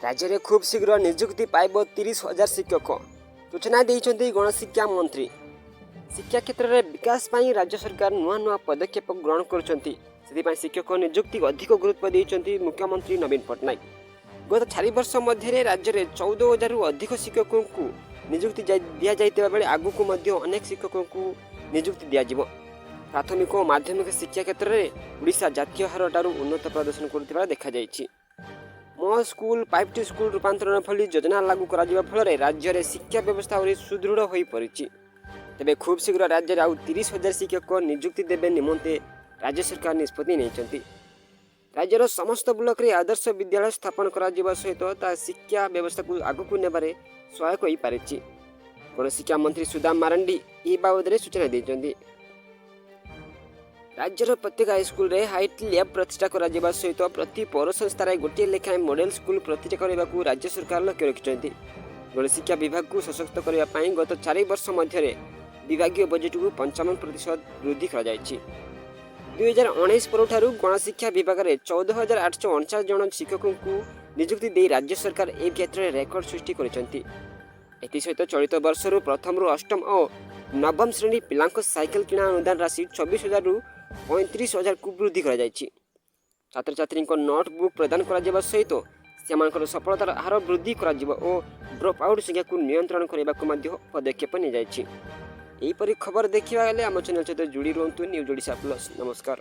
ରାଜ୍ୟରେ ଖୁବ୍ ଶୀଘ୍ର ନିଯୁକ୍ତି ପାଇବ 30,000 ଶିକ୍ଷକ, ସୂଚନା ଦେଇଛନ୍ତି ଗଣଶିକ୍ଷା ମନ୍ତ୍ରୀ। ଶିକ୍ଷା କ୍ଷେତ୍ରରେ ବିକାଶ ପାଇଁ ରାଜ୍ୟ ସରକାର ନୂଆ ନୂଆ ପଦକ୍ଷେପ ଗ୍ରହଣ କରୁଛନ୍ତି। ସେଥିପାଇଁ ଶିକ୍ଷକ ନିଯୁକ୍ତି ଅଧିକ ଗୁରୁତ୍ୱ ଦେଇଛନ୍ତି ମୁଖ୍ୟମନ୍ତ୍ରୀ ନବୀନ ପଟ୍ଟନାୟକ। ଗତ 4 ବର୍ଷ ମଧ୍ୟରେ ରାଜ୍ୟରେ 14,000ରୁ ଅଧିକ ଶିକ୍ଷକଙ୍କୁ ନିଯୁକ୍ତି ଦିଆଯାଇଥିବା ବେଳେ ଆଗକୁ ମଧ୍ୟ ଅନେକ ଶିକ୍ଷକଙ୍କୁ ନିଯୁକ୍ତି ଦିଆଯିବ। ପ୍ରାଥମିକ ଓ ମାଧ୍ୟମିକ ଶିକ୍ଷା କ୍ଷେତ୍ରରେ ଓଡ଼ିଶା ଜାତୀୟ ହାରଠାରୁ ଉନ୍ନତ ପ୍ରଦର୍ଶନ କରୁଥିବାର ଦେଖାଯାଇଛି। ମୋ ସ୍କୁଲ, ଫାଇଭ୍ ଟି ସ୍କୁଲ ରୂପାନ୍ତରଣ ଭଳି ଯୋଜନା ଲାଗୁ କରାଯିବା ଫଳରେ ରାଜ୍ୟରେ ଶିକ୍ଷା ବ୍ୟବସ୍ଥା ଆହୁରି ସୁଦୃଢ଼ ହୋଇପଡ଼ିଛି। ତେବେ ଖୁବ୍ ଶୀଘ୍ର ରାଜ୍ୟରେ ଆଉ 30,000 ଶିକ୍ଷକ ନିଯୁକ୍ତି ଦେବେ ନିମନ୍ତେ ରାଜ୍ୟ ସରକାର ନିଷ୍ପତ୍ତି ନେଇଛନ୍ତି। ରାଜ୍ୟର ସମସ୍ତ ବ୍ଲକରେ ଆଦର୍ଶ ବିଦ୍ୟାଳୟ ସ୍ଥାପନ କରାଯିବା ସହିତ ତାହା ଶିକ୍ଷା ବ୍ୟବସ୍ଥାକୁ ଆଗକୁ ନେବାରେ ସହାୟକ ହୋଇପାରିଛି। ଗଣଶିକ୍ଷା ମନ୍ତ୍ରୀ ସୁଦାମ ମାରାଣ୍ଡି ଏ ବାବଦରେ ସୂଚନା ଦେଇଛନ୍ତି। ରାଜ୍ୟର ପ୍ରତ୍ୟେକ ହାଇସ୍କୁଲରେ IT lab ପ୍ରତିଷ୍ଠା କରାଯିବା ସହିତ ପ୍ରତି ପୌର ସଂସ୍ଥାରେ ଗୋଟିଏ ଲେଖାଏଁ ମଡେଲ ସ୍କୁଲ ପ୍ରତିଷ୍ଠା କରିବାକୁ ରାଜ୍ୟ ସରକାର ଲକ୍ଷ୍ୟ ରଖିଛନ୍ତି। ଗଣଶିକ୍ଷା ବିଭାଗକୁ ସଶକ୍ତ କରିବା ପାଇଁ ଗତ 4 ବର୍ଷ ମଧ୍ୟରେ ବିଭାଗୀୟ ବଜେଟକୁ 55% ବୃଦ୍ଧି କରାଯାଇଛି। 2019 ପରଠାରୁ ଗଣଶିକ୍ଷା ବିଭାଗରେ 14,849 ଜଣ ଶିକ୍ଷକଙ୍କୁ ନିଯୁକ୍ତି ଦେଇ ରାଜ୍ୟ ସରକାର ଏ କ୍ଷେତ୍ରରେ ରେକର୍ଡ ସୃଷ୍ଟି କରିଛନ୍ତି। ଏଥିସହିତ ଚଳିତ ବର୍ଷରୁ ପ୍ରଥମରୁ ଅଷ୍ଟମ ଓ ନବମ ଶ୍ରେଣୀ ପିଲାଙ୍କ ସାଇକେଲ କିଣା ଅନୁଦାନ ରାଶି 24,000ରୁ 35,000କୁ ବୃଦ୍ଧି କରାଯାଇଛି। ଛାତ୍ରଛାତ୍ରୀଙ୍କ ନୋଟ୍ ବୁକ୍ ପ୍ରଦାନ କରାଯିବା ସହିତ ସେମାନଙ୍କର ସଫଳତାର ହାର ବୃଦ୍ଧି କରାଯିବ ଓ ଡ୍ରପ୍ ଆଉଟ୍ ସଂଖ୍ୟାକୁ ନିୟନ୍ତ୍ରଣ କରିବାକୁ ମଧ୍ୟ ପଦକ୍ଷେପ ନିଆଯାଇଛି। ଏହିପରି ଖବର ଦେଖିବା ହେଲେ ଆମ ଚ୍ୟାନେଲ୍ ସହିତ ଯୋଡ଼ି ରୁହନ୍ତୁ, ନ୍ୟୁଜ୍ ଓଡ଼ିଶା ପ୍ଲସ୍। ନମସ୍କାର।